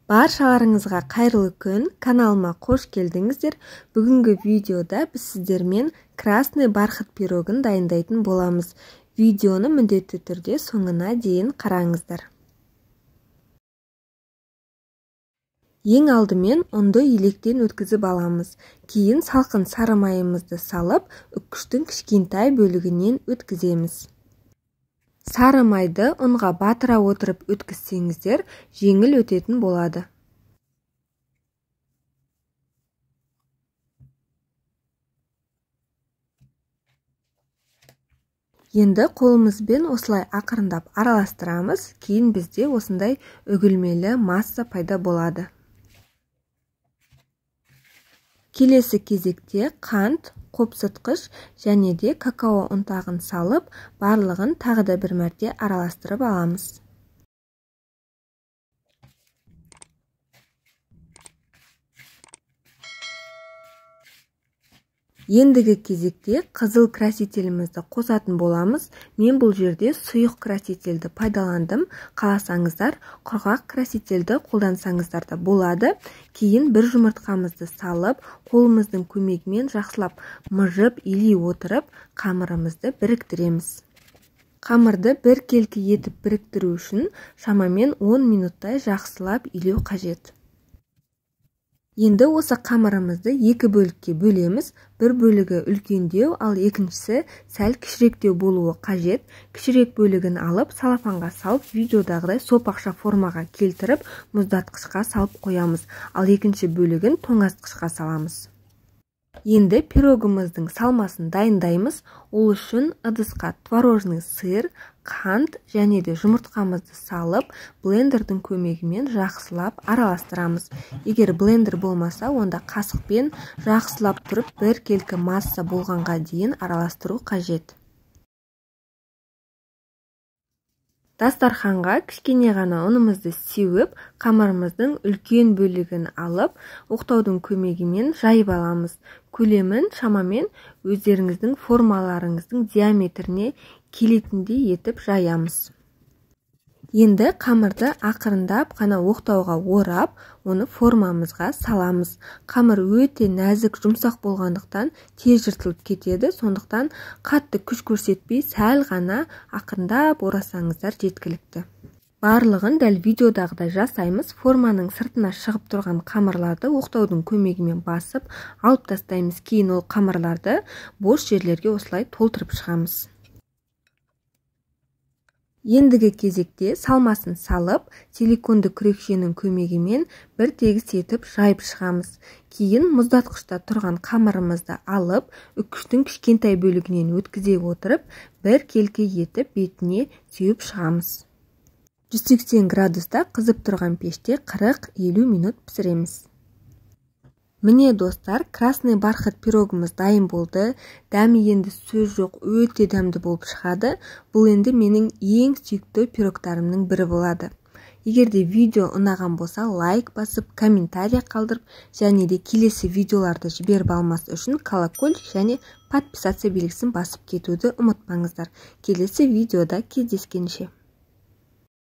Баршаларыңызға қайырлы күн, каналыма қош келдіңіздер. Бүгінгі видеода біз сіздермен красный бархат пирогын дайындайтын боламыз. Видеоны міндетті түрде соңына дейін қараңыздар. Ең алдымен ұнды електен өткізіп аламыз. Кейін салқын сары майымызды салып, үккіштің кішкентай бөлігінен өткіземіз. Сары майды ұнға батыра отырып өткізсеңіздер, жеңіл өтетін болады. Енді қолымызбен осылай ақырындап араластырамыз, кейін бізде осындай үгілмелі масса пайда болады. Келесі кезекте қант, қопсытқыш және де какао ұнтағын салып, барлығын тағы да бір мәрте араластырып аламыз. Ендігі кезекте қызыл красителімізді қосатын боламыз. Мен бұл жерде сұйық красителді пайдаландым. Қаласаңыздар, құрғақ красителді қолдансаңыздар да болады. Кейін бір жұмыртқамызды салып, қолымыздың көмегімен жақсылап мыжып, илей отырып, қамырымызды біріктіреміз. Қамырды біркелкі етіп біріктіру үшін шамамен 10 минуттай жақсылап илеу қажет. Енді осы қамырымызды екі бөлікке бөлеміз. Бір бөлігі үлкендеу, ал екіншісі сәл кішіректеу болуы қажет. Кішірек бөлігін алып, салафанға салып, видеодағыдай сопақша формаға келтіріп, мұздатқышқа салып қоямыз. Ал екінші бөлігін тоңазытқышқа саламыз. Енді пирогымыздың салмасын дайындаймыз. Ол үшін ыдысқа творожный сыр, қант және де жұмыртқамызды салып, блендердің көмегімен жақсылап араластырамыз. Егер блендер болмаса, онда қасықпен жақсылап тұрып біркелкі масса болғанға дейін араластыру қажет. Дастарханға кішкене ғана ұнымызды сеуіп, қамырымыздың үлкен бөлігін алып, оқтаудың көмегімен жайып аламыз. Көлемін шамамен өздеріңіздің формаларыңыздың диаметріне келетіндей етіп жаямыз. Енді қамырды ақырындап қана оқтауға орап, оны формамызға саламыз. Қамыр өте нәзік, жұмсақ болғандықтан тез жыртылып кетеді, сондықтан қатты күш көрсетпей сәл ғана ақырындап орасаңыздар жеткілікті. Барлығын дәл видеодағыдай жасаймыз. Форманың сыртына шығып тұрған қамырларды оқтаудың көмегімен басып, алып тастаймыз. Кейін ол қамырларды бос жерлерге осылай толтырып шығамыз. Ендігі кезекте салмасын салып, силиконды күрекшенің көмегімен бір тегіс етіп жайып шығамыз. Кейін мұздатқышта тұрған қамырымызды алып, үккіштің кішкентай бөлігінен өткізе отырып, бір келкі етіп бетіне сеуіп шығамыз. 180 градуста қызып тұрған пеште 40-50 минут пісіреміз. Міне достар, красный бархат пирогымыз дайын болды. Дәмі енді сөз жоқ, өте дәмді болып шығады. Бұл енді менің ең сүйікті пирогтарымның бірі болады. Егер де видео ұнаған болса, лайк басып, комментарий қалдырып, және де келесі видеоларды жіберіп алмас үшін колокольчик және подписаться белгісін басып кетуді ұмытпаңыздар. Келесі видеода кездескенше.